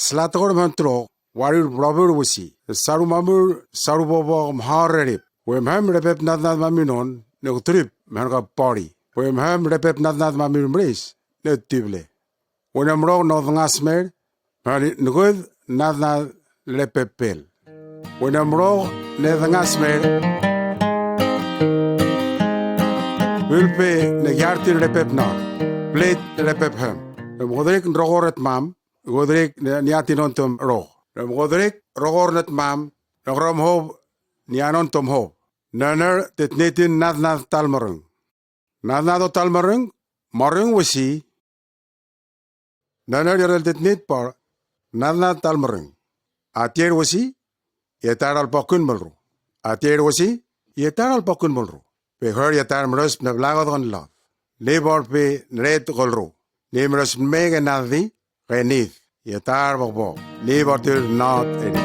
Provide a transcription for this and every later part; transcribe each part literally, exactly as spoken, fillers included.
Slatăɣur mhăn tlox, wariur brobur wăsi. Saru mamur, saru bobox mhar rerip. Wemhem rebep nadnad maminon, ne gıtrip, mhăn qa pori. Wemhem rebep nadnad mamur mres, ne tible. Wena mrox nodnga smer, mhăn nugud nadnad lepepel. Wena mrox nednga smer, ulpe ne yartin lepep nar, plet lepep hem. Mgodrik nrogor etmam, Godrik ne, niatinon tom rog. Nöm godrik rogor nöt mam, nögrom hob, nianon tom hob. Nöner tetnetin nadnad talmörüng. Nadnad o talmörüng, mörüng wesi. Nöner yerel tetnet por, nadnad talmörüng. Atier wesi, yetar alpokün mölru. Atier wesi, yetar alpokün mölru. Pe hör yetar mrös pneblagodon lod. Ni bor pe nret golru. Ni mrös pnmege naddi, genid. Yetar bokbok. Ni bor tir not eni.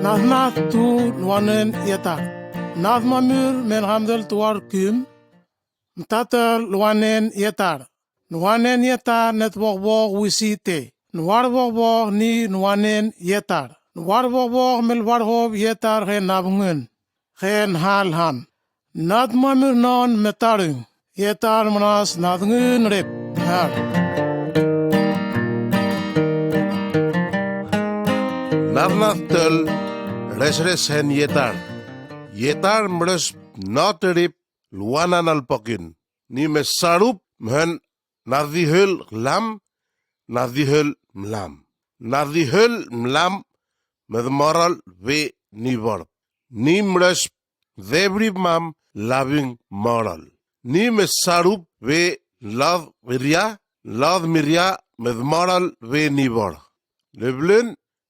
Nadnad tu nwanen yetar. Nadmamür men hamdel tuar küm. Mtatel nwanen yetar. Nwanen yetar net bokbok wisi te. Nwar bokbok ni nwanen yetar. Nwar bokbok mel barhob yetar he nabngün. He nhal han. Nadmamür non metarüng. Yetar mnas nadngün rep. Har. Nadnad töl resres hen yetar. Yetar mres not rep lwanan alpokün. Ni me sarup mhen nadihül lam, nadihül mlam. Nadihül mlam medmoral ve niborp. Ni mres debrip mam labing moral. Ni me sarup ve lad mirya, lad mirya medmoral ve nibor. Leblün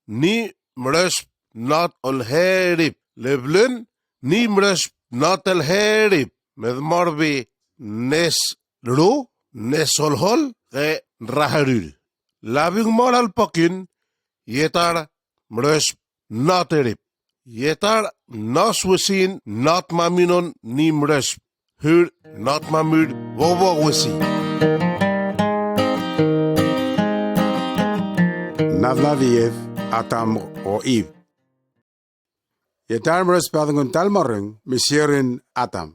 ni mres not olherip. Leblün ni mres not olherip. Medmor ve nes ru, nes olhol, ge raharür. Labing moral pokün, yetar mres not erip. Yetar nos wesin not maminon ni mres. Hür not mamür bobo wesi. Nadnad iyed Atam o Iv. Yetar mres padngun talmarın misyerin Atam.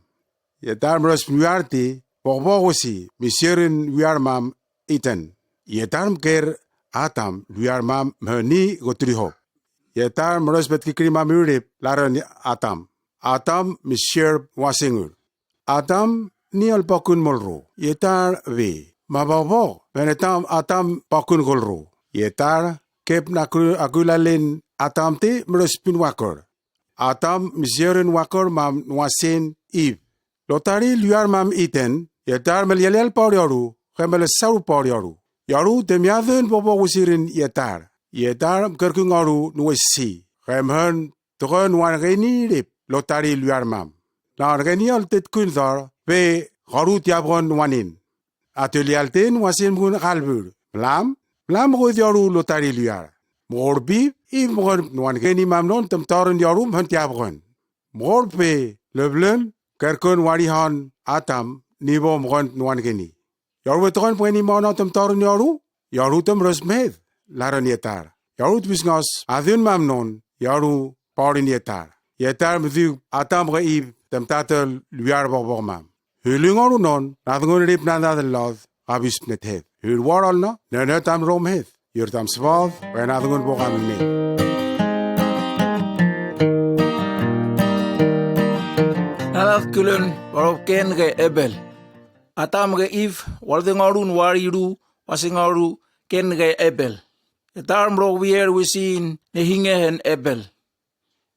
Yetar mres pnuyarti bobo wesi misyerin uyarmam iten. Yetar mker Atam uyarmam mheni gotriho. Yetar mres petkikri mamürip larön Atam. Atam misyer wasingur. Atam ni alpokun molru. Yetar vi. Mababo. Menetam Atam pokun golru. Yetar kep naku-, akulalen Atam ti mres pin wakor. Atam misyerin wakor mam nwasin Iv. Lotari luyar mam iten, yetar melyelyel por yoru, kemel saru por yoru. Yoru temyadun bobo wesirin yetar. Yetar mkerkun oru nwesi. Kemhön tokön wan geni rip, lotari luyar mam. Lan geni al tetkun dor, pe goru tyabgon wanin. Atölyalten wasin mgun kalbur. Mlam, mlam gud yoru lotari luyar. Mgorbi, Iv mgun nwan geni mamnon temtorun yoru mhön tyabgon. Mgorpe, leblön, kerkön warihon Atam, nibo mgun nwan geni. Yoru betkon pweni mono temtorun yoru, yoru tem resmed, larön yetar. Yoru tbisngos, adun mamnon, yoru porin yetar. Yetar mdük Atam ge Iv, temtatel luyar bokbok mam. Hülüng orunon, nadngun rip nadnad lod, abis pnethed. Hür warolno, nene tam romhed. Yur tam sbod, wen nadngun bok amne. Nadnad külön, warob Ken ge Ebel. Atam ge Iv, warding orun wariru, wasing oru Ken ge Ebel. Yetar mrok wier wisin, ne hinge hen Ebel.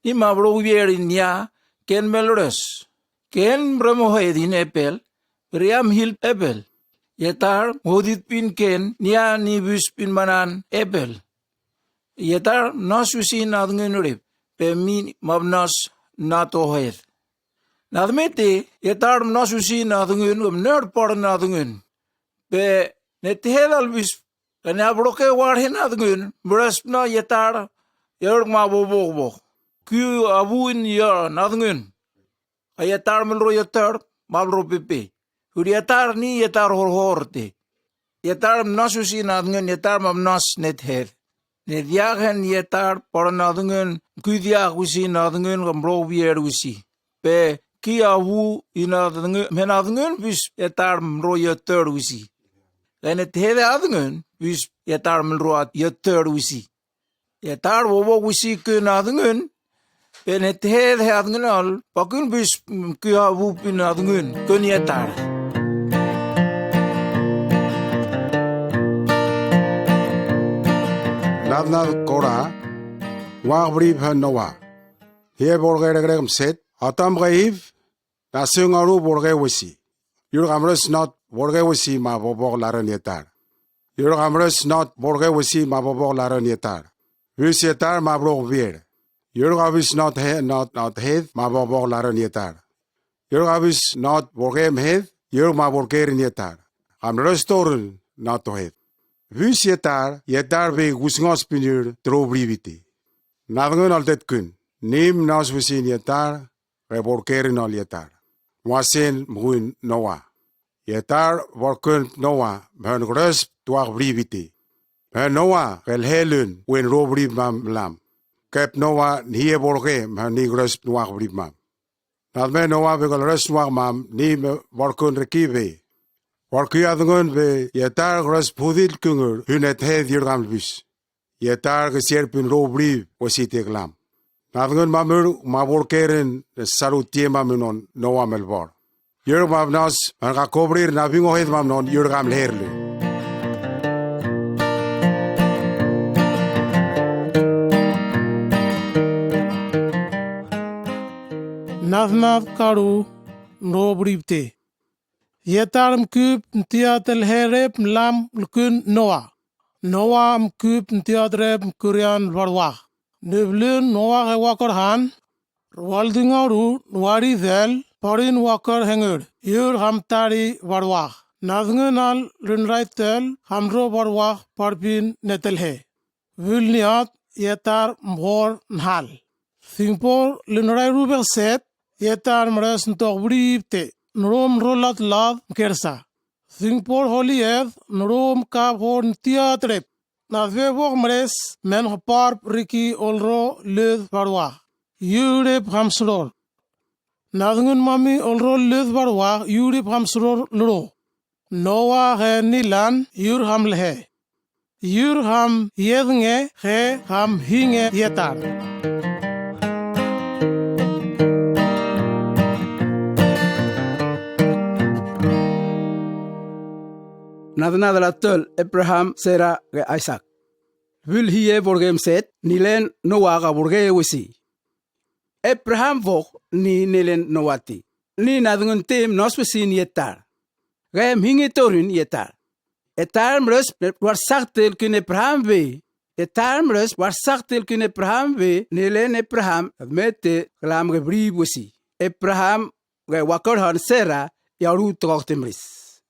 Ni mabro wierin nia, Ken melres. Ken mremo hedin Ebel, Miriam hil Ebel. Yetar modit pin Ken, nia ni bus pin manan Ebel. Yetar nos wisin nadngun rip, pe mi mabnos nato hed. Nadmete, yetar nos wisin nadngun, gam ner por nadngun. Pe ne tehel albis, kane abroke warhe nadngun, mrespna yetar, yerk ma bobok bok. Kü abun ya nadngun. Ka yetar melro yetar, mabro pepe. Ur yetar ni yetar horhor te. Yetar mnas usi nadngön yetar mamnas nethed. Nediak hen yetar para nadngön mkudiak usi nadngön mro bier usi. Pe ki avu i nadngön, me nadngön bis yetar mro yetar usi. Ge nethede adngön bis yetar mro yetar usi. Yetar wowo usi kün adngön, pe nethede adngön al, pakün bis ki avu pin adngön, kün yetar. Nadnad kora, wak brib ha Noa. Hie borge regrek mset, atam ge iv, nasung aru borge wesi. Yur gamres not borge wesi ma bobok laran yetar. Yur gamres not borge wesi ma bobok laran yetar. Wis yetar ma brok bier. Yur gavis not he, not, not hed ma bobok laran yetar. Yur gavis not borge mhed, yur ma borgerin yetar. Gamres torun not hed. Wis yetar, yetar be gusngos pinir tro bribiti. Nadngön altet kün. Nim nos wisin yetar, ge borkerin ol yetar. Wasen mgun Noa. Yetar borkön Noa, mhön gres tuak bribiti. Mhön Noa, ge lhelün, wen ro brib mam lam. Kep Noa, nhie borke, mhön ni gres tuak brib mam. Nadme Noa, be gel gres tuak mam, ni me borkön reki be. Borki adngön be, yetar gres pudil küngür, hünet hed yur gaml bis. Yetar ge sier pin ro brib wesi teklam. Nadngön mamür ma borkerin saru tie mamünon Noa melbor. Yur mamnas, man ga kobrir na bingo hed mamnon, yur gaml herli. Nadnad karu ro bribte. Yetar mküp ntiat el herep mlam lkün Noa. Noa mküp ntiat rep mküryan barwak. Nüblün Noa ge wakor han, rwaldingaru nwari del, parin wakor hengür, yur hamtari barwak. Nadngün al rünraitel, hamro barwak, parpin netelhe. Vülniat, yetar mhor nhal. Singpor lünrai rubek set, yetar mres ntok bribte, nrom rolat lad mkersa. Singpor holied, nrom kap hor ntiat rep. Nadve bok mres, men hparp riki olro lüd barwak. Yur rep hamsror. Nadngün mami olro lüd barwak, yur rep hamsror lro. Noa ge nilan, yur hamlhe. Yur ham yednge ge ham hinge yetar. Nadnad latöl Ebraham, Sera ge Aisak. Vül hie borgem set, nilen Noa ga borge wesi. Ebraham bok ni nilen Noa ti. Ni nadngün tim nos wesi ni yetar. Ge mhingi torun yetar. Etar mres warsak til kün Ebraham be. Etar mres warsak til kün Ebraham be, nilen Ebraham mete glam ge brib wesi. Ebraham ge wakor han Sera, yaru tokok timris.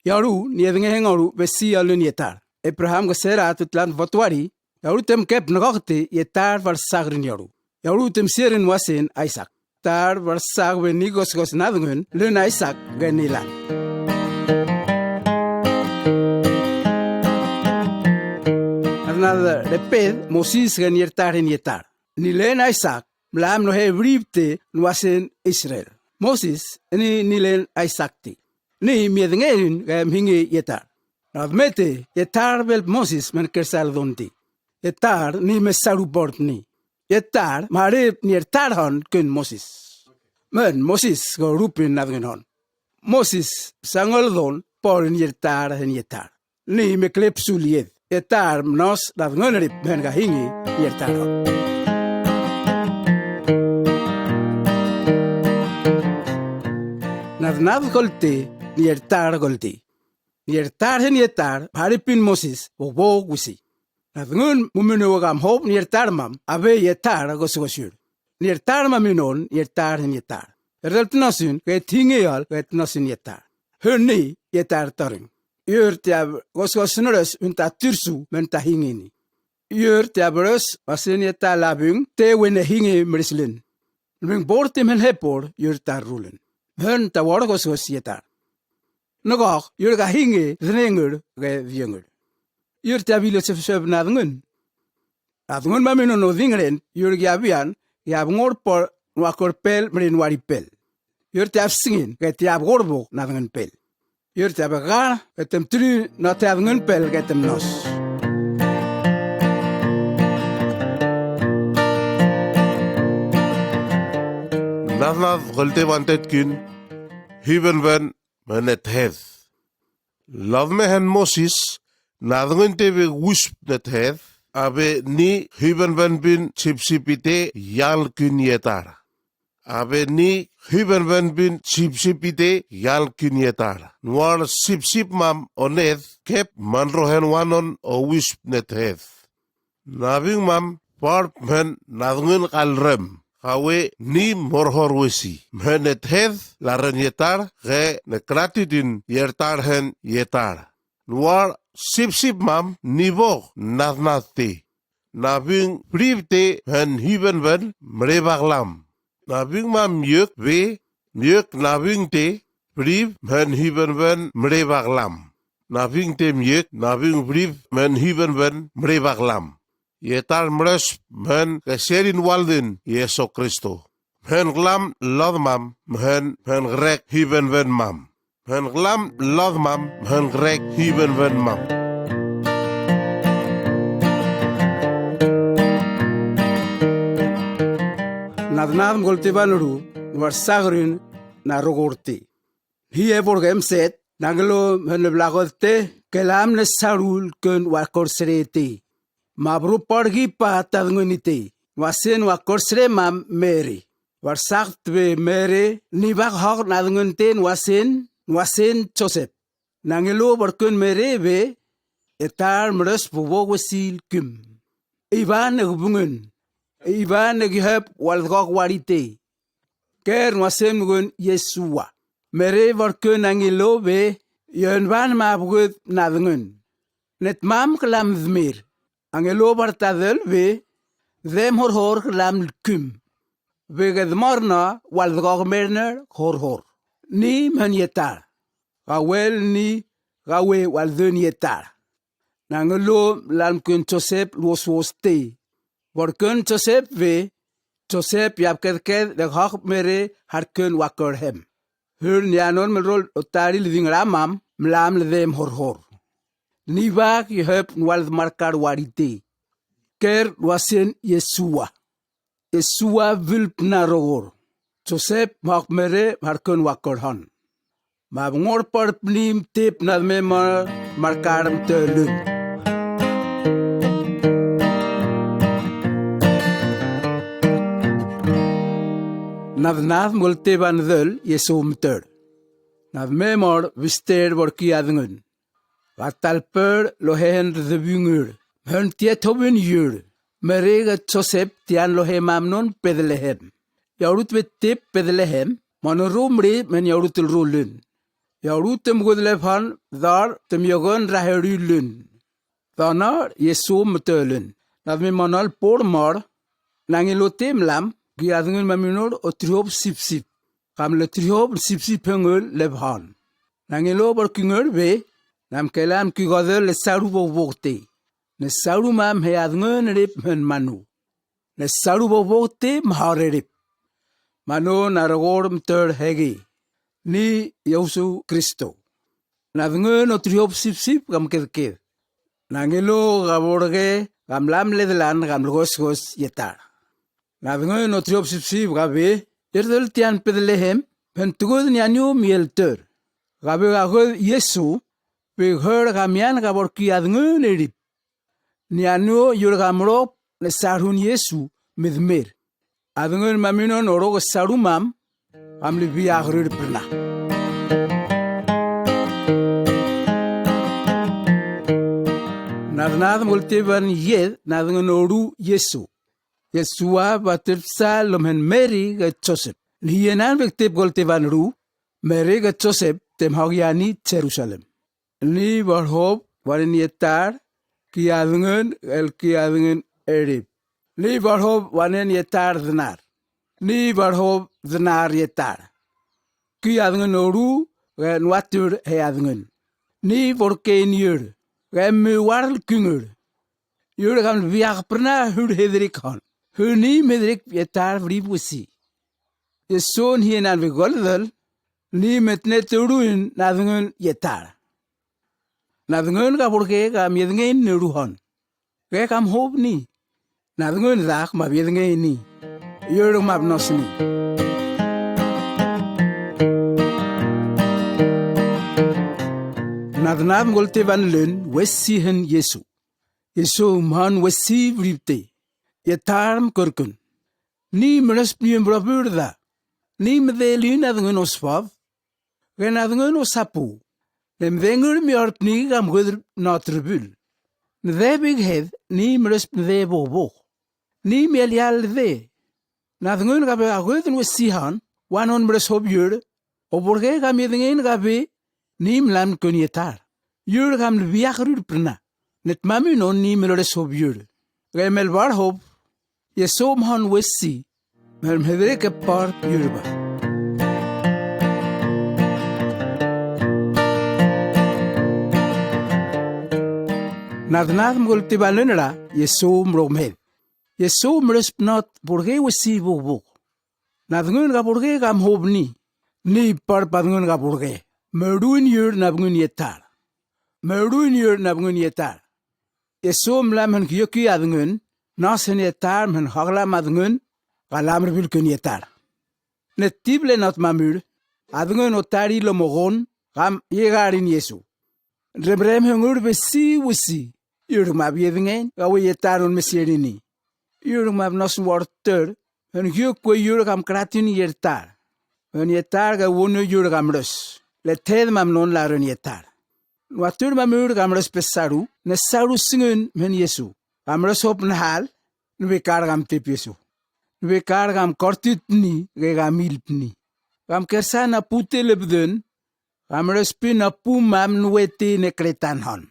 Yaru ni ednge hengaru wesi alun yetar. Ebraham ge Sera tutlan votwari, yaru tem kep nokok ti yetar warsak rin yaru. Yaru tem sierin wasen Aisak. Tar warsak we ni gosgos nadngün lun Aisak ge nilan. Adnad reped Mosis ge ni yertar hin yetar. Nilen Aisak, mlam nohe bribte nwasen Israel. Mosis, ni nilen Aisak ti. Ni mi edngerin ge mhingi yetar. Nadmete, yetar bel Mosis men kersal don ti. Yetar, ni mesaru bort ni. Yetar, marip ni yertar hon kün Mosis. Men Mosis go rupin nadngün hon. Mosis, sangol don, por ni yertar hen yetar. Ni meklep sulied. Yetar mnos nadngön rip men ga hingi ni yertar hon. Nadnad golte ni yertar golte. Ni yertar hen yetar, bharipin Mosis, bok bok wisi. Nadngün mumino gam hop ni yertar mam, abe yetar gos gosur. Ni yertar mam inon, yertar hen yetar. Erdel tnasun, ge tingi yal, ge tnasun yetar. Hünni, yetar tarın. Yur tia gos gos nores, ünta tirsu, men ta hingini. Yur tia bros, masin yetar labün, te wene hingi mrislin. Lbün bor tim hen hepor, yur tar rulin. Hün ta wor gos gos yetar. Nıkok, yur ga hinge, dınengır, ge diyengır. Yur tiab ile sefsef nadngın. Adngın maminon odingren, yur gi abian, gi abngorpor, nwakor pel, mrin wari pel. Yur tiab singin, ge tiab gorbok, nadngın pel. Yur tiab gar, ge tem tri, na tiab ngın pel, ge tem nos. Nadnad, gılteban tetkün, hibenben, mene thed. Ladme hen Mosis, nadngın te be wusp ne thed, abe ni hibenben bin sipsip ite yan kün yetar. Abe ni hibenben bin sipsip ite yan kün yetar. Nwar sipsip mam oned kep manro hen wanon o wusp ne thed. Nabing mam parp mhen nadngın kalrem. Kawe ni morhor wesi. Mhen e thed laren yetar ge ne kratidin yertar hen yetar. Nwar sipsip mam nibok nadnad te. Nabing prib te mhen hibenben mrebaklam. Nabing mam yök be, yök nabing te prib mhen hibenben mrebaklam. Nabing te myek, nabing prib, mhen hibenben mrebaklam. Yetar mresp, mhen keserin waldin, Yesu Kristo. Mhen klam lodmam, mhen, mhen grek hibenben mam. Mhen klam lodmam, mhen grek hibenben mam. Nadnad mgolteban ru, nwar sagrin, na rogorti. Hiye borgem set, nanglo mhen blagote, kelam ne sarul kön wakor srete. Mabru pargi pa tadngönite, nwasen wakor sre mam mere. Warsak tbe mere, nibak hok nadngönte nwasen, nwasen Josep. Nanglo barkön mere be, etar mres bubok wesil küm. Iban egbungen, iban eghep waldgok warite. Ker nwasen mgön Yesua. Mere barkön angelo be, yönban mabgöd nadngön. Net mam klam dmir. Angelo bartadel be, dem horhor klam lküm. Be gedmarna waldgok merner horhor. Ni mhen yetar. Gawel ni gawe waldön yetar. Nanglo lalmkön Josep lwoswos te. Borkön Josep ve, Josep yabkedked dek hok mere harkön wakör hem. Hür nianon melrol otari ldingramam, mlam ldem horhor. Nibak yhep nwald markar warite. Ker nwasen Yesua. Esua vülp na rogor. Josep mhok mere mharkön wakör hon. Mabngor por pnim tip nadme mor markar mtölün. Nadnad mgolteban döl Yesu mtör. Nadme mor vister borki adngön. Vatalpör lohehen rdebüngür. Mhön tiet hobün yür. Mere ge Josep tian lohe mamnon Bedlehem. Yavrut be tip Bedlehem. Manoru mri men yavrut lrulün. Yavrut tem gudlefan dar tem yogon raherülün. Danar Yesu mtölün. Nadme manal por mar. Nangi lote mlam. Gi adngön maminor otrihop sipsip. Kam le trihop sipsip hengöl lebhan. Nangelo barküngör be, nam kelam ki godel le saru bokbokte. Ne saru mam he adngön rip mhen manu. Ne saru bokbokte mhare rip. Manu na rogor mtör hegi. Ni Yesu Kristo. Nadngön otrihop sipsip gam kedked. Nangelo gaborge gam lam ledlan gam lgosgos yetar. Nadngön otrihop sipsip gabe, yerdel tian Bedlehem, phen tugud nianio miel tör. Gabe gagod Yesu, be ghör gamian gaborki adngön erip. Nianio yur gamrop ne sarhun Yesu, midmer. Adngön maminon orog saru mam, gamli biya hrür prna. Nadnad mgolteban yed, nadngön oru Yesu. Yesua batirpsa lomhen Meri ge Josep. Niyenan bektep golteban ru, Meri ge Josep tem hogyani Jerusalem. Ni barhob wanen yetar, ki adngön el ki adngön erip. Ni barhob wanen yetar dnar. Ni barhob dnar yetar. Ki adngön oru, Ge nuatur he adngön. Ni vorken yur. Ge mi warl küngür. Yur gam lbiyax pırna hür hedrik hon. Hür ni medrik yetar vrib wesi. Yesu ni henan ve goldöl. Ni metnet urun nadngön yetar. Nadngön ga burge gam yedngen ni ruhon. Ge gam hobni. Nadngön dak mab yedngeni. Yur mab nosni. Nadnad mgolteban lön wesi hen Yesu. Yesu mhan wesi vribte. Yetar mkörkün. Ni mrös pniyön brobürda. Ni mdelün adngön osfab. Ge nadngön osapu. Nemdengür mi orpni gam gödr notrbül. Nde big hed ni mrös pnde bobok. Ni miel yal de. Nadngön gabe agödn wesi han, wanon mrös hob yur, oburge gam yedngen gabe, ni mlam kön yetar. Yur gam lbiyax rür pırna. Net mamunon ni mrös hob yur. Ge mel bar hob, Yesu mhan wesi, mel mhedre ke par yur ba. Nadnad mgolteban lön ra, Yesu mrog mhed. Yesu mrös pnot burge wesi bobok. Nadngön ga burge gam hobni. Ni par padngön ga burge. Merun yur nabngön yetar. Merun yur nabngön yetar. Yesu mlam hen kiyöki adngön, nos hen yetar mhen haglam adngön, galam rbül kön yetar. Net tible not mamür, adngön otari lomogon, gam yegarin Yesu. Remrem hengür besi wesi. Yur mab yedngen, gawe yetar on mesierini. Yur mab nos wortör, hen yuk we yur gam kratin yertar. Hen yetar ga wonö yur gam rös. Le ted mam non larön yetar. Nuatur mamür gam rös pesaru, ne saru singün mhen Yesu. Gam rös hop nehal, nubekar gam tep Yesu. Nubekar gam kortitni, ge gam ilpni. Gam kersa napute lebdön, gam röspin apu mam nuwete ne kretan hon.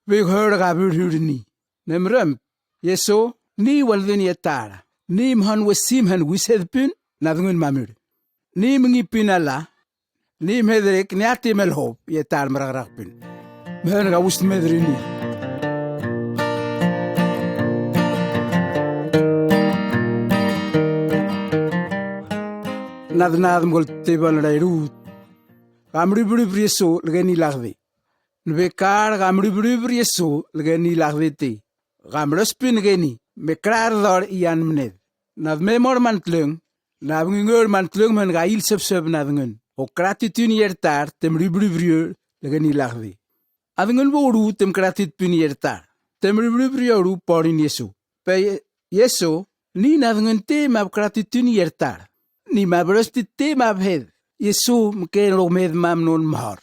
Big hör gabür hürni. Nemrömp, Yesu, ni waldin yetar. Ni mhan wesi mhen wisedpün, nadngün mamür. Ni mngipin ala. Ni mhedrek, ni ati mel hop, yetar mraqraqpün. Mhen ga wüst medrini. Nadnad mgolteban ra irut. Gam rübrübr Yesu lgeni lagdi. Nubekar gam rübrübr Yesu lgeni lagdi ti. Gam röspin geni, mekrar dor iyan mned. Nadme mor mantlöng, nabngingör mantlöng mhen ga il söbsöb nadngön. O kratitün yertar, tem rübrübr yur lgeni lagdi. Adngön boru tem kratitpün yertar. Tem rübrübr yoru porin Yesu. Pe Yesu, ni nadngön te mab kratitün yertar. Ni mab röstit te mab hed. Yesu mken rogmed mam non mhor.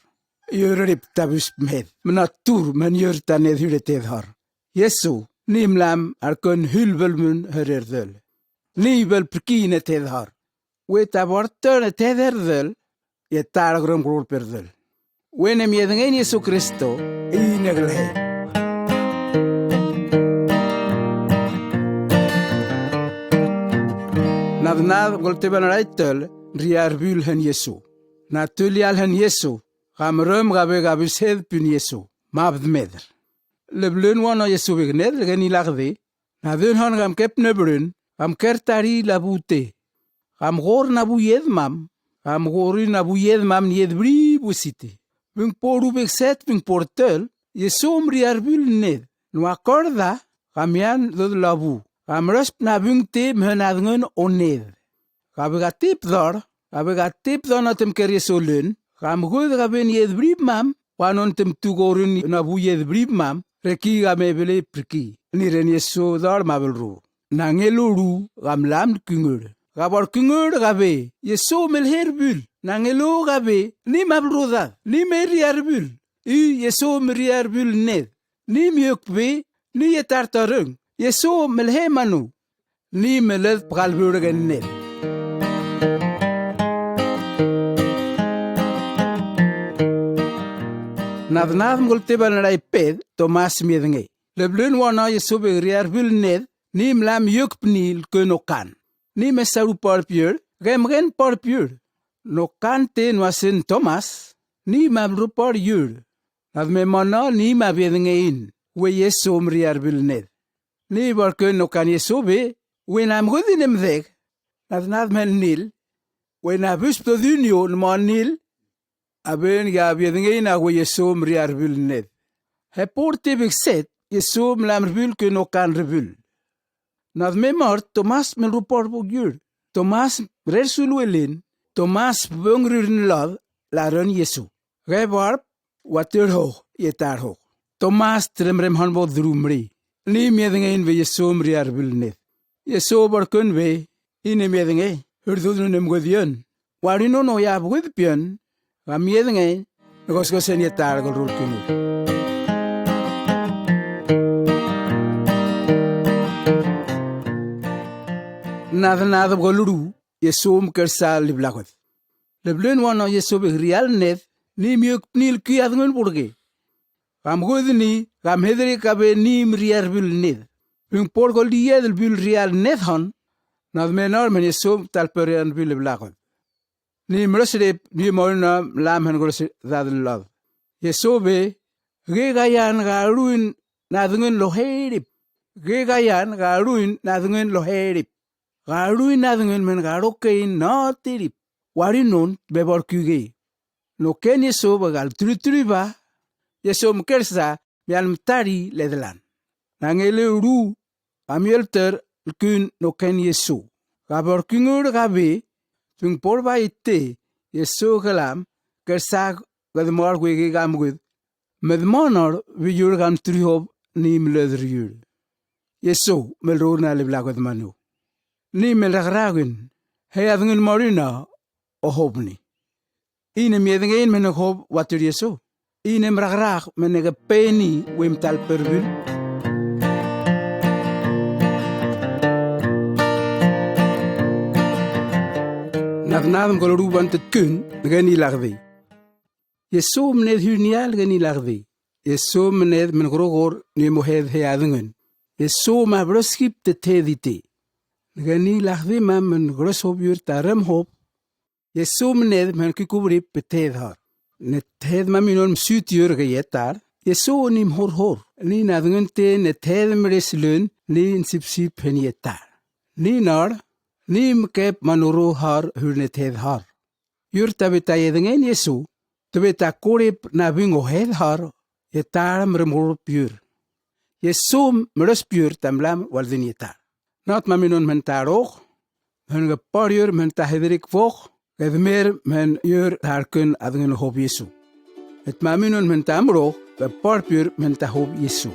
Yur rip tabüs mhed. Mnatur men yur taned hüre ted hor. Yesu, ni mlam arkön hül bölmün herer döl. Ni böl prki ne ted hor. We tabortör ne ted her döl. Yetar grum grur per döl. Wenem yedngen Yesu Kristo, inegle. Nadnad golteban raitöl, riar bül hen Yesu. Natöl yal hen Yesu, gam röm gabe gabe sedpün Yesu, mabd medr. Leblön wono Yesu begned, lgeni lagdi, nadön hon gam kep nebrün, gam kertari labute. Gam gor nabu yedmam, gam gori nabu yedmam niyed bri busiti. Bing poru bek set bing portöl, Yesu mriar bül ned. Nua korda, gam yan dod labu. Gam rösp nabüngte mhen adngön oned. Gabe ga tip dor, gabe ga tip dor no tem ker Yesu lön, gam gud gabe niyed bri bmam, wanon tem tu gorin nabu yed bri bmam, reki gam ebele prki. Niren Yesu dor mabel ru. Nangelo ru gam lamd küngür. Gabor küngür gabe, Yesu melher bül. Nangelo gabe, ni mabel rodad, ni meriar bül. I Yesu meriar bül ned. Ni miyök be, ni yetar taröng. Yesu melhe manu. Ni meled pgal bürgen ned. Nadnad mgolteban rai ped, Tomas miednge. Leblön wono Yesu begriar bül ned, ni mlam yök pni lkön okan. Ni mesaru porpür, gemgen porpür. Nokan te nuasen Tomas, Nî ma bil rupar yur. Nadme mana nî ma biyedingeyin. We Yesu mirî erbul ned. Nî barkun okan Yesu be, we na mugudin mdek. Nad nadmen nil. We na bus to dunyo nman nil. Aben ya biyedingeyin a we Yesu mirî erbul ned. Hepor tebik set, Yesu mlam rbul kun okan rbul. Nadme mart Tomas min rupar bugyur. Tomas rer sul welin. Tomas böng rurin lad, laron Yesu. Ge barb, watir hoh, yetar hoh. Tomas tremrem han bo duru mri. Ni miyedingeyin ve Yesu mirî erbul ned. Yesu barkun ve, ine miyedinge, hurdudun nem godiyon. Warinon o ya bugud piyon, ga miyedinge, gosgosen yetar gol rul kinu. Nad nad goluru, Yesu mkersa liblagod. Leblun wano Yesu be riyal ned, ni miyuk nil ki adngun burge. Gam gudni, gam hedri kabe ni mirî erbul ned. Bing por gol diyed lbul riyal ned han, nadme nar men Yesu talper erbul liblagod. Ni mrosrep, ni morna mlam hen gros dad lad. Yesu be, ge gayan garuin nadngun loherip. Ge gayan garuin nadngun loherip. Garuin nadngun men garokeyin natirip. Warinon be barkuge. Noken Yesu be gal trutru ba. Yesu mkersa, miyan mtari ledlan. Nangele ru, amiyel ter lkun noken Yesu. Gabar kingur gabe, tung porba ite, Yesu galam, kersa gadmar gwege gamgud. Medmanar vijur gam trihob ni mlödr yur. Yesu, melrurna libla gadmanu. Ni melragragun, he adngun marina, ohobni. Ine miyedingeyin men hob watir Yesu. Ine mragrag men ege peni wim tal perbul. Nadnadm goloruban tetkun, geni lagdi. Yesu mned hür niyal geni lagdi. Yesu mned men grogor ni mohed he adngun. Yesu ma broskip te tedite. Geni lagdi ma men grosob yur tarem hob. Yesu mned men ki kubrip pe ted har. Ne ted ma minon msut yur ge yetar. Yesu ni mhor hor. Ni nadngun te ne ted mreslun ni nsipsip hen yetar. Ni nar, ni mkep manuru har hür ne ted har. Yur tabi ta yedingen Yesu, tabi ta kurip nabing ohed har, yetar mremrup yur. Yesu mrosp yur tamlam waldin yetar. Nat ma minon men ta rok, men ge par yur men ta hedrik fok, gedmer men yur harkun adngun hob Yesu. Et ma minon men ta amrok, ge par pur men ta hob Yesu.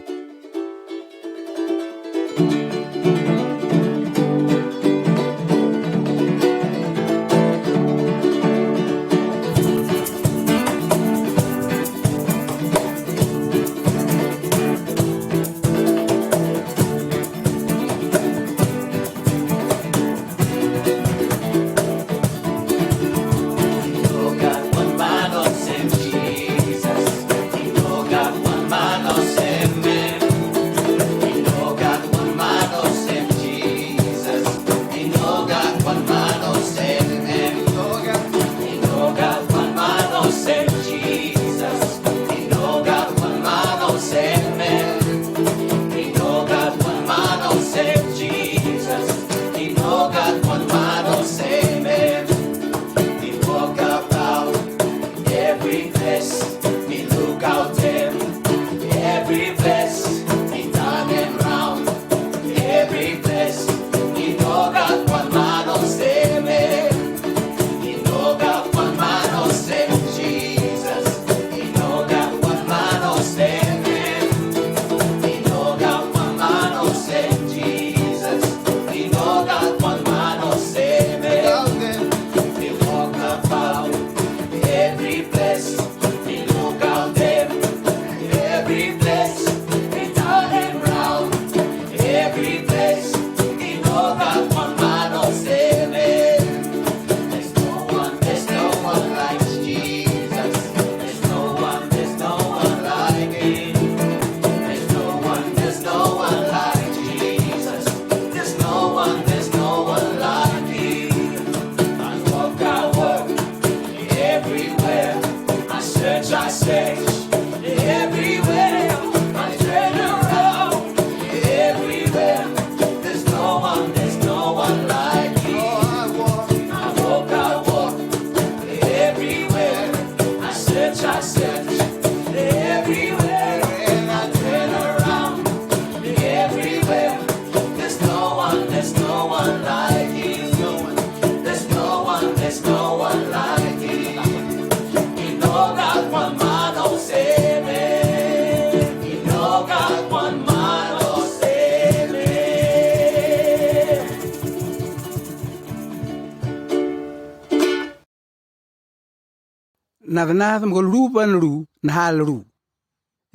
Nadnad mgol ruban ru, nhal ru.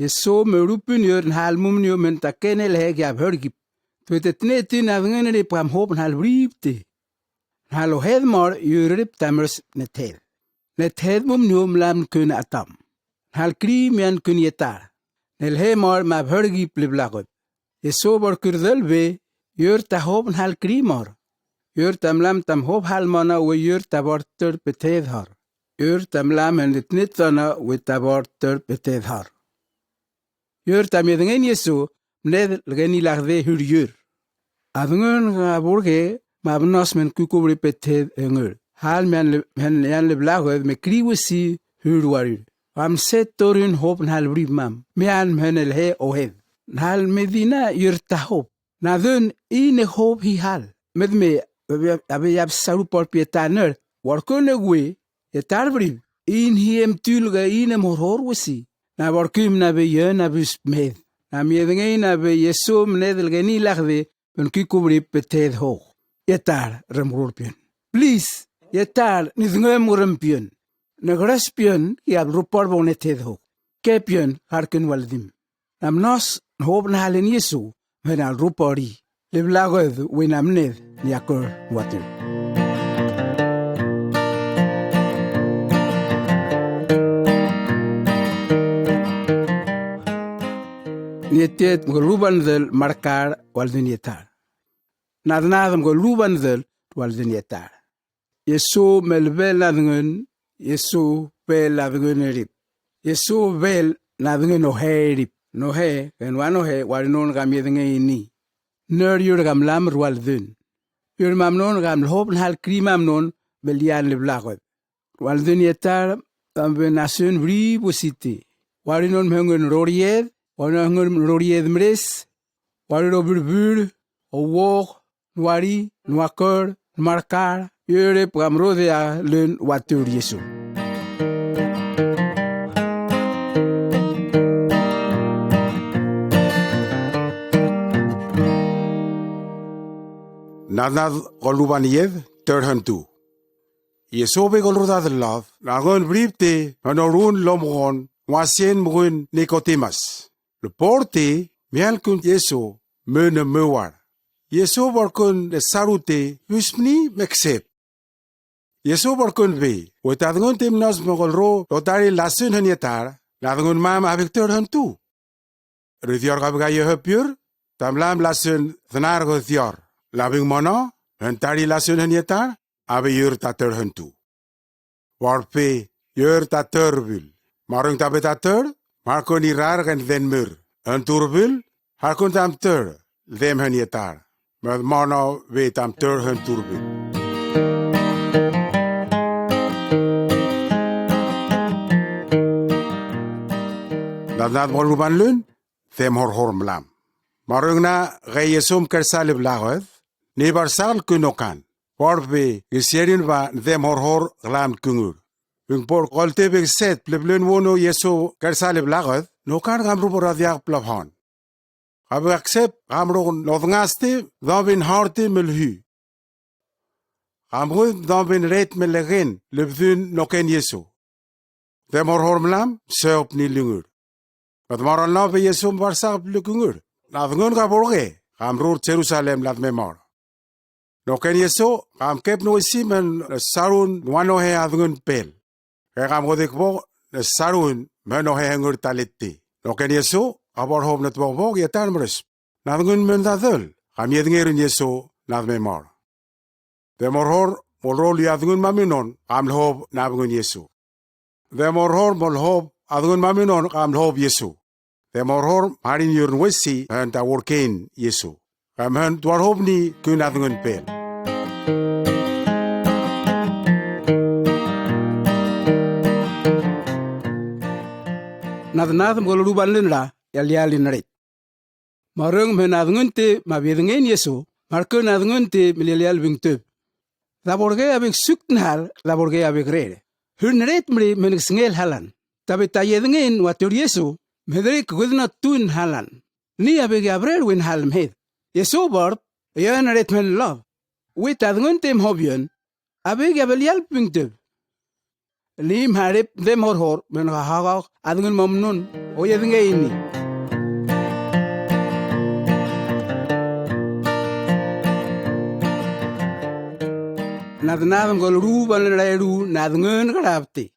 Yesu me rupin yor nhal mumnio men takene leheg yab hărgip. Twete tneti nadngene rip kam hop nhal bribte. Nhal ohed mor yor rip tamers nethed. Nethed mumnio mlam kun atam. Nhal kri mian kun yetar. Nelhe mor mab hărgip liblagod. Yesu bor kurdel be, yor ta hop nhal kri mor. Yor ta mlam tam hop hal mona we yor ta bor tör pethed hor. Yor ta mlam hen tnet tona we ta bor tör pethed hor. Yor ta miedngen Yesu, mned lgeni lagde hür yor. Adngun ga burge mab nos men kukubri pethed engur. Hal men, men yan liblagod me kri wesi hür warir. Gam set torun hop nhal brib mam. Mian men elhe ohed. Nhal medina yor ta hop. Nadun ine hop hi hal. Medme, abe yab saru por pie taner. Warkun egwe, yetar brib. In hi em tulga ine mor hor wesi. Na warkum na be yen abus med. Na miedngen na be Yesu mned lgeni lagde, men kukubri pethed hok. Yetar remrur pion. Please, yetar nidngem rem pion. Negres pion, yab rupor bo nethed hok. Ke pion, harkun waldim. Nam nos nhop nhalen Yesu, men al rupori. Liblagod we nam ned, ni akur watir. Nietet mgol ruban del markar waldin yetar. Nadnad mgol ruban del waldin yetar. Yesu melbel nadngun, Yesu bel nadngun rip. Yesu bel nadngun ohe rip. Nohe, gen wa nohe, wari non gam yednge ini. Nör yur gam lam rualdun. Yur mam non gam lhop nhal kri mam non, bel yan liblagod. Rualdun yetar, gam ben asun bri busiti. Wari non mhengun roriyed, wari non mhengun roriyed mres, wari ro burbur, owok, nwari, nwakor, nmarkar, yore pgamrode a lun watur Yesu. Nadnad goluban yed, tör hantu. Yesu be golrudad lad, nagon bribte, manorun lomgon, wasien mgun Nikotimas. Lporte, mialkun Yesu, mönö möwar. Yesu borkun ne sarute, hüsmni meksep. Yesu borkun be, wet adngun te mnos mogolro, lotari lasun hen yetar, nadngun mam abik tör hantu. Ridior gabik ayo hepyur, tamlam lasun dnar godior. Labing mono, hentari lasun hen yetar, abi yur ta tör hantu. Warpe, yur ta tör bül. Marung ta be ta tör, markun irar gen den mür. Hantur bül, harkun tam tör, dem hen yetar. Med mono be tam tör hantur bül. Nadnad moluban lun, dem horhor mlam. Marung na ge Yesum kersa liblagod, ni barsal kun okan. Porbe, gisierin ba dem horhor glam kungur. Bing por kolte bing set, pleblun wono Yesu kersa liblagod, nokan gam rubo radiak plabhon. Gabik aksep, gam rok nodngaste, dobin horti melhü. Gam gud dobin ret melegen, lebdun noken Yesu. Dem horhor mlam, seop ni lungur. Bad maral no be Yesu mbarsak blukungur. Nadngun gaborge, gam rur Jerusalem ladme mor. Noken Yesu, gam kep nuesi men sarun nwanohe adngun pel. Ke gam godik bo, ne sarun menohe hengur taliti. Noken Yesu, gabor hob net bok bok, yetan mres. Nadngun men dadel, gam yedngerun Yesu, nadme mor. Dem horhor, molrol yadngun maminon, gam lhob nabngun Yesu. Dem horhor, molhob, adngun maminon, gam lhob Yesu. Dem horhor, marin yurn wesi, hen ta workein Yesu. Gam hen dwarhobni kun adngun pel. Nadnad mgol ruban lin ra, yal yal in ret. Marung mhen adngunte mab yedngen Yesu, markun adngunte melyelyal bing töb. Daborge abik suk nhal, daborge abik rere. Hür nret mri mhen ksngel halan. Tabe ta yedngen watur Yesu, mhedrik gudna tun halan. Ni abik yabrer win hal mhed. Yesu bor, yön ret mhen lob. Wit adngunte mhob yön, abik yabelyal bing töb. Ni mhări de morhor, men ha ha ha, adngın momnun, o yedngeyni. Nadnadm gol ru ban ray ru, nadngın grabti.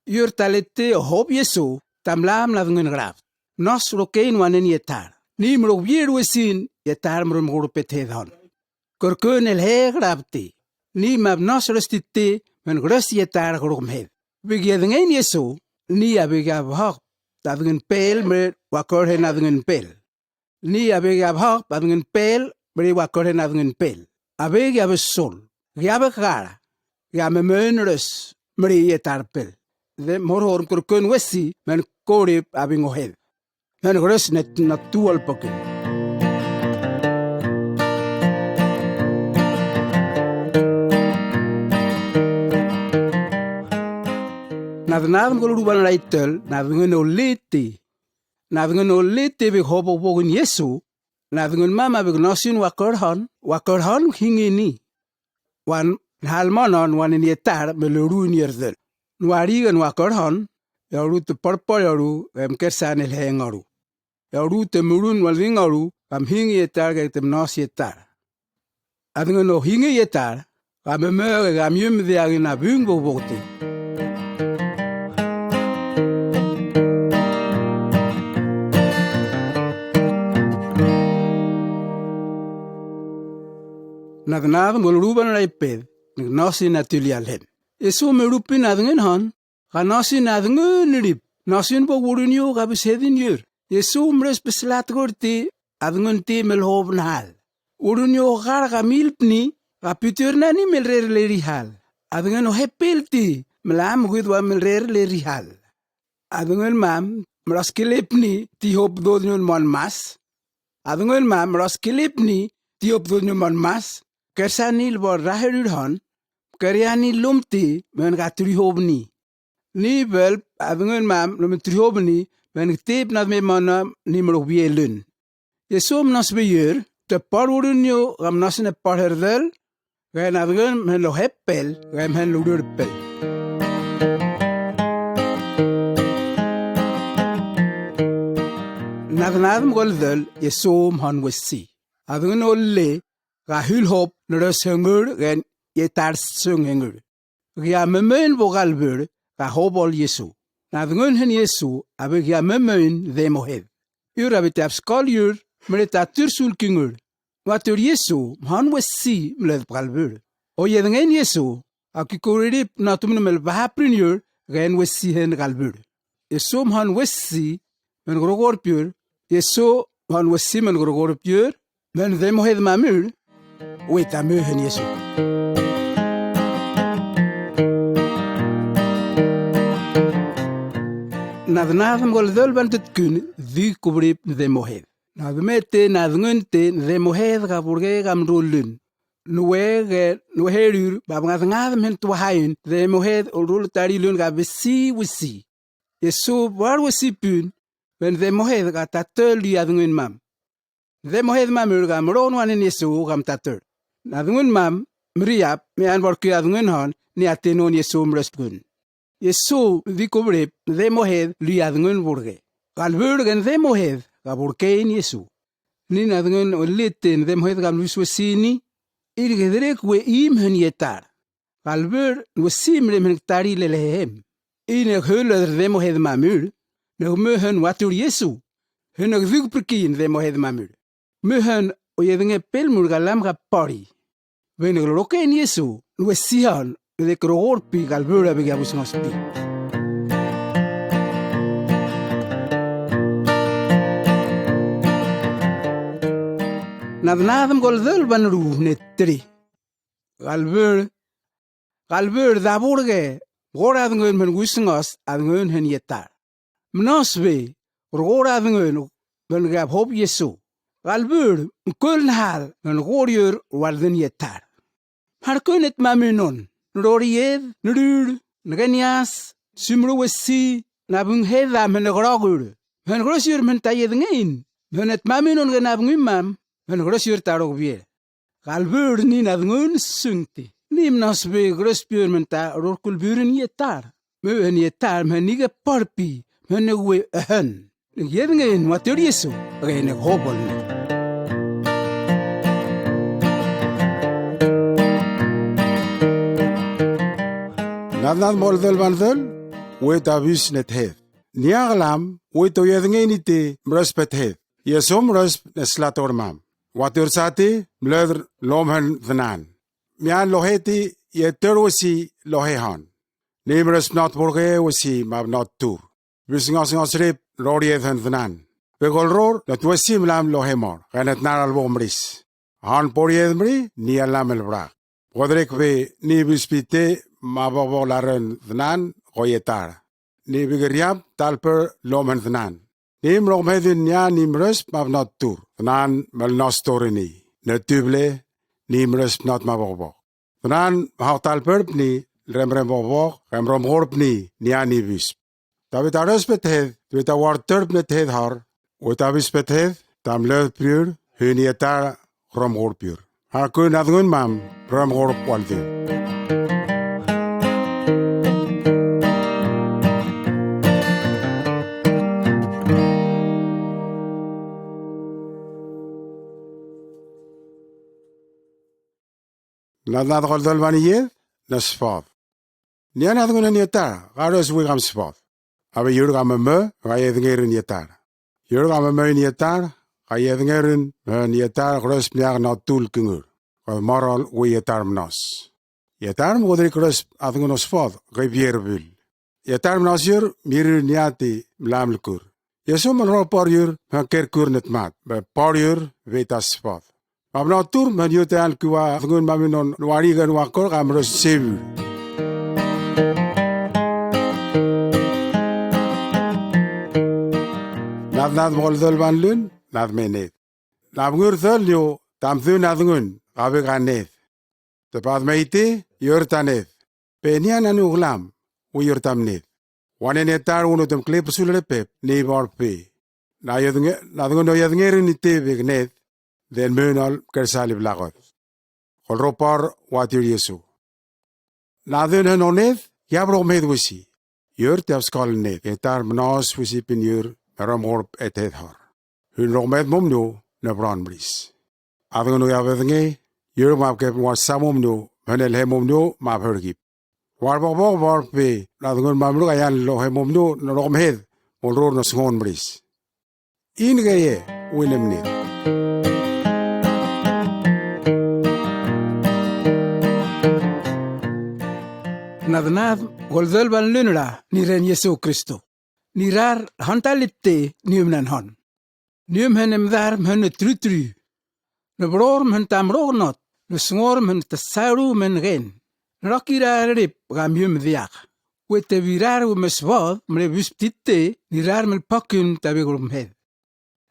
Yur taliti hop Yesu, tamlam nadngın grabt. Nos rokeyn wanen yetar. Ni mrok bir wesin, yetar mrok mgrup et hedhon. Kırkın el he grabti. Ni mab nos röstitti, men grös yetar gruk mhed. Big yedngeyn Yesu, ni abig abhak, tadngın pel, mre wakör hen adngın pel. Ni abig abhak, adngın pel, mre wakör hen adngın pel. Abig abig sul, gi abig gara, gi amemön rös, mre yetar pel. De morhor kırkın wesi, men korip abig ngohed. Men grös net natual pökün. Nadnadm gol ruban raytöl, nadngın oliti. Nadngın oliti big hobo bogün Yesu, nadngın mama big nosin wakör hon, wakör hon hingini. Wan nhal monon wanen yetar melorun yerdöl. Nwari gen wakör hon, yoru te porpor yoru, em kersan el hengoru. Yoru te murun wan ringoru, gam hingi yetar ge te mnos yetar. Adngın o hingi yetar, gam emöge gam yum de agin abung bobokti. Nadnadm gol ruban rayped, nig nosin atülyalhem. Yesu merupin adngın hon, ga nosin adngın rip, nosin bo wurun yo ga bishedin yur. Yesu mres bislat gorti, adngın ti melhob nhal. Wurun yo gar ga milpni, ga pütür nani melrer leri hal. Adngın o hepelti, melam gudwa melrer leri hal. Adngın mam, mros kilepni, ti hop dodnyon mon mas. Adngın mam, mros kilepni, ti hop dodnyon mon mas. Kersanil bo raherür hon, keryani lumti, men ga trihobni. Ni bel, adngın mam, lum trihobni, men ktip nadme manam, ni mrok biyelün. Yesu mnos biyür, te par wurun yo, gam nosin e par herdel, gen adngın men lo hep pel, gen men lo rür pel. Nadnadm gol döl, Yesu mhon wesi. Adngın olle, ga hül hop, nrös hengür, gen yetar sön hengür. Gia memöin bo galbür, ga hobol Yesu. Nadngın hen Yesu, abi gia memöin de mohed. Yur abi te apskol yur, mre tatür sul kingür. Watür Yesu, mhon wesi, mled galbür. O yedngen Yesu, aki kuririp natumnu mel bahaprin yur, gen wesi hen galbür. Yesu mhon wesi, men grogor pür, Yesu mhon wesi men grogor pür, men de mohed mamür, weta mü hen Yesu. Nadnadm gol döl ben tütkün, di kubrip de mohed. Nadmete, nadngınte, de mohed ga burge gam rulün. Nuwe ge, nuwe herür, bab nadngadm hen tuwahayün, de mohed rul tarilün ga besi wesi. Yesu bar wesi pün, ben de mohed ga tatör li adngın mam. De mohed mamür ga mron wanen Yesu gam tatör. Nadngın mam, mriyap, meyan borki adngın hon, ni atenon Yesu mröspün. Yesu di kubrip, de mohed li adngın burge. Galbür gen de mohed, ga burkeyin Yesu. Ni nadngın olletin de mohed gam lus wesini, ir gedrek we im hen yetar. Galbür, nwesi mrem hen ktari lelehem. Inek hölödr de mohed mamür, nek mü hen watür Yesu. Henek dük prkin de mohed mamür. Mü hen o yednge pelmür galam ga pari. Venek loken Yesu, nwesi han, vedek rogor pi galbür abi gabus ngas pi. Nadnadm gol döl ban ruh netri. Galbür, galbür da burge, gor adngön men gusngos, adngön hen yetar. Mnos be, gor adngön, men gab hop Yesu. Galbür, mkul nhal, men gor yur, wardın yetar. Mharkön et mamünon, nroriyed, nrür, ngenyas, sümru wesi, nabün heda men grogür. Men gros yur men tayedngeyin, men et mamünon ge nabün imam, men gros yur tarog biye. Galbür ni nadngön süngti. Ni mnos be gros pür men ta ror kulbürün yetar. Mihăn i etar, mihăn ige parpi, mihăn ege we ehăn. Nige edingen, wa tiri Yesu, ege ine hobol ni. Nadnad moldel bandel, we tabis ne thed. Nia glam, we to edingen ite mrăsp e thed. Yesu mrăsp ne slat ormam. Wa tiri sati, mlădr lomhen dnan. Mian loheti, yeter wesi lohe hon. Ni mrăsp not burge wesi mab not tur. Bis ngas ngas rip rori edhen dnan. Be gol ror, net wesi mlam lohe mor. Genet nar albo mris. Han pori edmri, ni alam el brak. Godrek be ni bis pite, mab bo laren dnan, go i etar. Ni bigeriab, talper lomhen dnan. Ni mrok mhedin nia ni mrăsp mab not tur. Dnan mel nos torini. Ne tuble, ni mrăsp not mab bo. Dnan hau talperpni, remrem bobok, remrom gorpni, nia ni bisp. Tabi ta rösp e thed, tabi ta war törpne thed har, o tabi sp e thed, ta mlöd pür, hü ni etar rom gorpür. Har kün adngun mam, rom gorp waldin. Nadnad goldol bani yed, ne sfod. Nia nadngun ni etar, garös wi gam sfod. Abi yur gam mö, ga yedngerin ni etar. Yur gam mö ni etar, ga yedngerin, mö ni etar, garös niag na tul kingur. Ga morol wi etar mnos. Etar mgodri garös adngun o sfod, ga bier bil. Etar mnos yur, mirir niati, mlam lkur. Yesu mel ro por yur, mhen ker kur netmat, be por yur, veta sfod. Mab na tur, mhen yur te an kiwa, adngun mamin non, nwari gan wakor, gam ros sebu. Nadnad mol dol ban lun, nad mened. Nab ngur dol yo, tam dun adngun, gabe ganed. Te pad meiti, yur taned. Pe nia nanu glam, u yur tamned. Wanen etar unu tem klip sul repep, ni bor pe. Na yednge, nadngun o yedngerin ni te begned, den mönal kersali blagod. Kol ropar watir Yesu. Nadun hen oned, yab ro med wisi. Yur te abskol ned, etar mnos wisi pin yur, merom gorp et het har. Hun ro med momnu, ne bron mris. Adngun o yab ednge, yur mab kep war sa momnu, hen el he momnu, mab hergip. War bok bok bor pe, nadngun mamruk ayan lo he momnu, ne ro med, mol ro ne sngon mris. In geye, winem ni. Nadnad, goldol ban lunra, ni ren Yesu Kristo. Ni rar, hantal ipte, ni umnen hon. Ni um hen emdar, mhen ne trutru. Ne bror, mhen tamrok not. Ne sngor, mhen tasaru, mhen gen. Ne raki rar rip, gam yum diak. We te virar, we mesvod, mre bus ptite, ni rar mel pakun, tabi grum hed.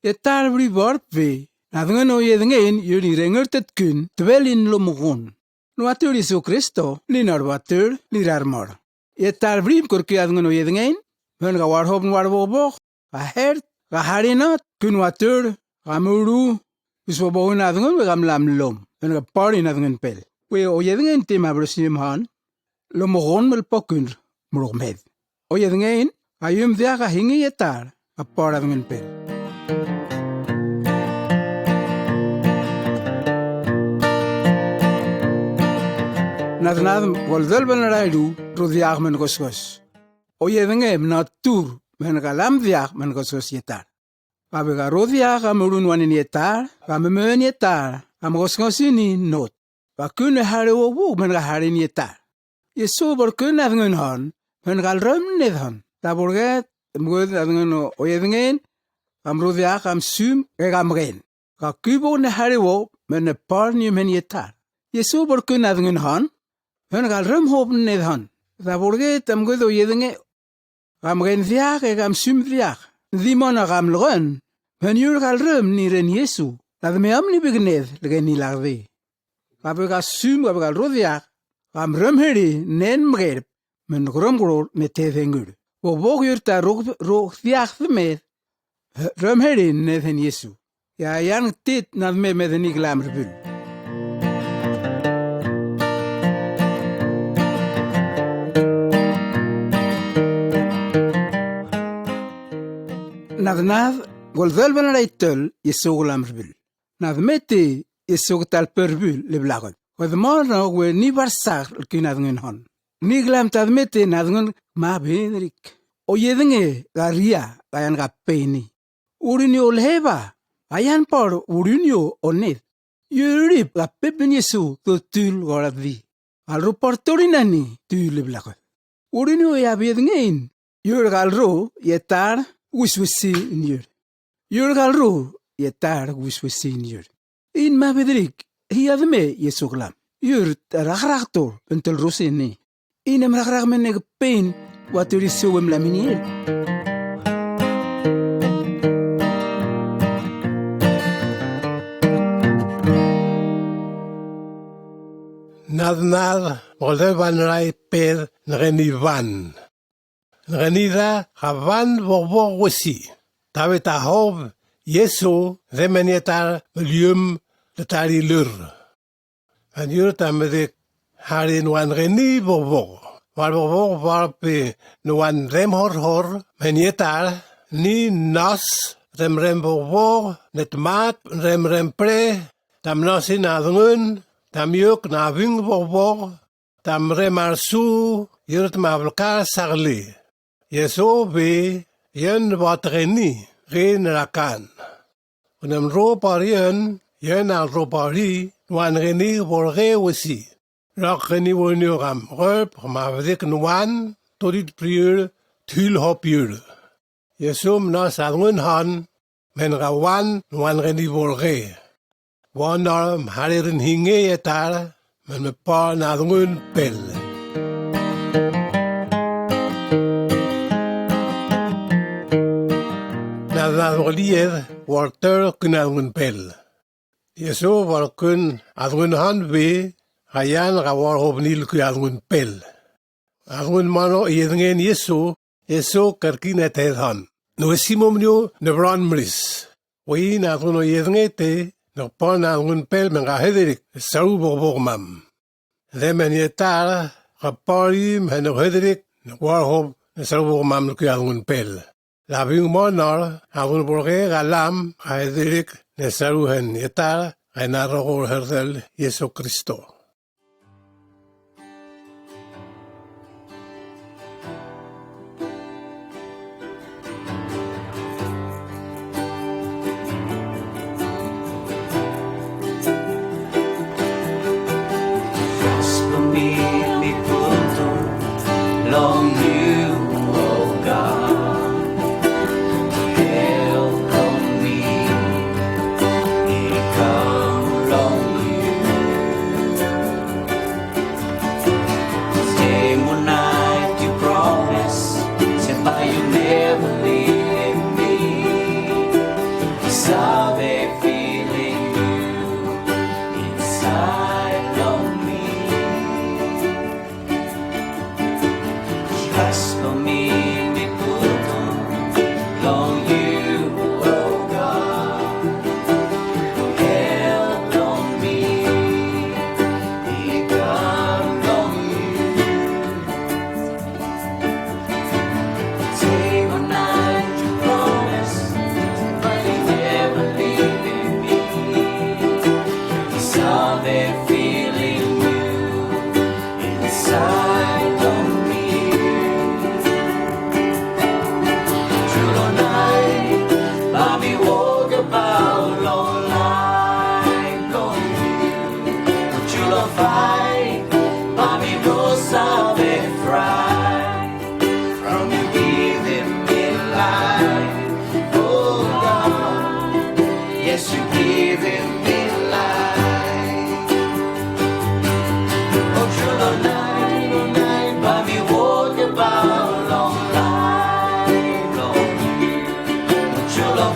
Etar bri bor pe, nadngun o yedngen, yur ni renger tetkun, tbelin lo mugun. Nwatur Yesu Kristo, ni nor watur, ni rar mor. Etar bri mkor ki adngun o yedngen, mhen ga war hop nwar bok bok, ga hert, ga harinat, kun watur, ga muru, usbo bohun adngun, ga mlam lom, mhen ga parin adngun pel. We o yedngen te mabrosim han, lo mogon mel pokun, muruk med. O yedngen, ga yum dia ga hingi etar, ga par adngun pel. Nadnad, goldol ban rairu, rudiak men gosgos. O yedngen, natur, men galam diak, men gosgos etar. Gabe ga rudiak, ga murun wanin etar, ga memön etar, ga megosgos ini not. Ga kun hare o bu, men ga hare ni etar. Yesu bor kun adngun hon, mhen gal röm ned hon. Ta borget, mgud adngun o yedngen, gam rudiak, gam sum, e gam gen. Ga kubo ne hare wo, mhen ne par ni mhen etar. Yesu bor kun adngun hon, mhen gal röm hop ned hon. Ta borget, mgud o yedngen, gam gen diak, e gam sum diak. Dimon a gam lgen, mhen yur gal röm ni ren Yesu. Tad me am ni bigned, lgen ni lagde. Gabe ga sum, gabe gal rudiak, gam röm heri, nen mgerb, men grom gror, ne te dengur. Bo bok yur ta rok, rok diak demed, röm heri, ne den Yesu. Ya yan tit, nad me me den iglam rbül. Nadnad, goldel ben rai tel, Yesu glam rbil. Nadmeti, Yesu gtal perbil, le blagod. Godmano we ni barsak lkin adngun hon. Ni glam tadmeti nadngun ma bedrik. O yednge ga ria, ga yan ga peini. Urinio lheba, ga yan por urinio oned. Yurip ga pepin Yesu do tul goradi. Alro por torinani tul le blagod. Urinio ya bedngein. Yur galro yetar wiswisi in yur. Yur galro yetar wiswisi in yur. In ma bedrik, hi adme Yesu glam. Yur rakhraktor bentel rosini. Inem rakhrak menek pein, watur Yesu wem lamini el. Nadnad, goldel ben rai ped, ngeni van. Ngenida, ga van bogbog wesi. Tabe tahob, Yesu, demen yetar, melyum, letari lur. An yur tamdik, hari nwan ngeni bogbog. War bogbog, war pe nwan rem hor hor, men yetar, ni nas, rem rem bogbog, netmat, rem rem pre, tam nasin adngun, tam yuk nabing bogbog, tam rem arsu, yurt ma blkar sagli. Yesu bi, yen batgeni, gin rakan. Unem ro parien, yen al ro pari, nwan geni borge wesi. Rak geni wonio gam, gop, ma vdik nwan, todit priur, tul hopur. Yesu mnas adngun han, men ga wan, nwan geni borge. Wanor mharirin hinge yetar, men mepar nadngun pel. Nadnad walied, warter kun adngun pel. Yesu warkun adngun han bi, hayan ga war hobnil kun adngun pel. Adngun mano yedngen Yesu, Yesu kerkin eted han. Nwesi momnio nebran mris. Wei nadngun o yedngete, nukpon adngun pel men ga hedirik, saru bogbog mam. Demen yetar, kapari mhen hedirik, nukwar hob, saru bogbog mam nuki adngun pel. Labing monor, adngun borge galam, ga hedirik, ne saru hen yetar, ga ina rogo herdel, Yesu Kristo. Stay one night, you promise, said by you never leaving me. Sabe feeling you inside of me. Trust for me, mi puto, long you, oh God. Help on me, depend on you. Say one night you promise, but you never leaving me. Sabe feeling you inside of me. Through the night, by me walk about long life, long you. But you love fight, by me no sabe fright. From you giving me life, oh God. Yes, you giving me life. Oh, true, Lord, night, Lord, night, by me walk about long life, long. Oh, true, Lord,